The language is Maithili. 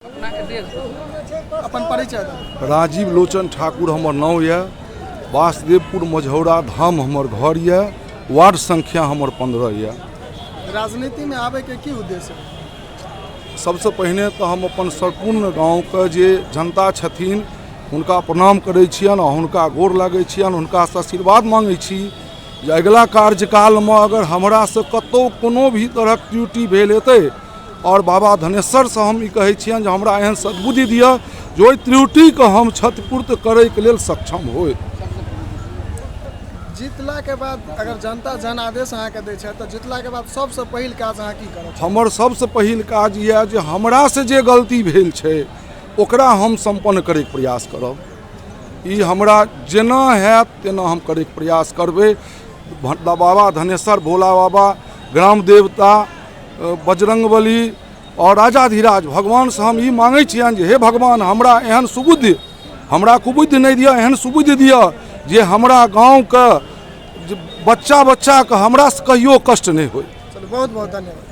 अपन परिचय दू। राजीव लोचन ठाकुर हमर नाम यऽ, वासुदेवपुर मझौरा धाम हमर घर यऽ, वार्ड संख्या हमर 15 यऽ। राजनीतिमे आबैके की उद्देश्य? सबसँ पहिने तऽ हम अपन सम्पूर्ण गाँवके जे जनता छथिन हुनका प्रणाम करै छियनि आ हुनका गोर लागै छियनि, हुनकासँ आशीर्वाद माँगै छी जे अगिला कार्यकालमे अगर हमरासँ कतहु कोनो भी तरहक त्रुटि भेल हेतै आओर बाबा धनेश्वरसँ हम ई कहै छियनि जे हमरा एहन सद्बुद्धि दिअ जे ओहि त्रुटिके हम क्षतिपूर्त करैके लेल सक्षम होइ। जीतलाके बाद अगर जनता जनादेश अहाँके दै छथि तऽ जीतलाके बाद सबसँ पहिल काज अहाँ की करब? हमर सबसँ पहिल काज इएह जे हमरासँ जे गलती भेल छै ओकरा हम सम्पन्न करैके प्रयास करब। ई हमरा जेना हैत तेना हम करैके प्रयास करबै। बाबा धनेश्वर, भोला बाबा, ग्राम देवता, बजरङ्गबली आओर राजाधिराज भगवानसँ हम ई माँगै छियनि जे हे भगवान हमरा एहन सुबुद्धि, हमरा कुबुद्धि नहि दिअ, एहन सुबुद्धि दिअ जे हमरा गाँवके बच्चा बच्चाके हमरासँ कहियो कष्ट नहि होइ। चलू, बहुत बहुत धन्यवाद।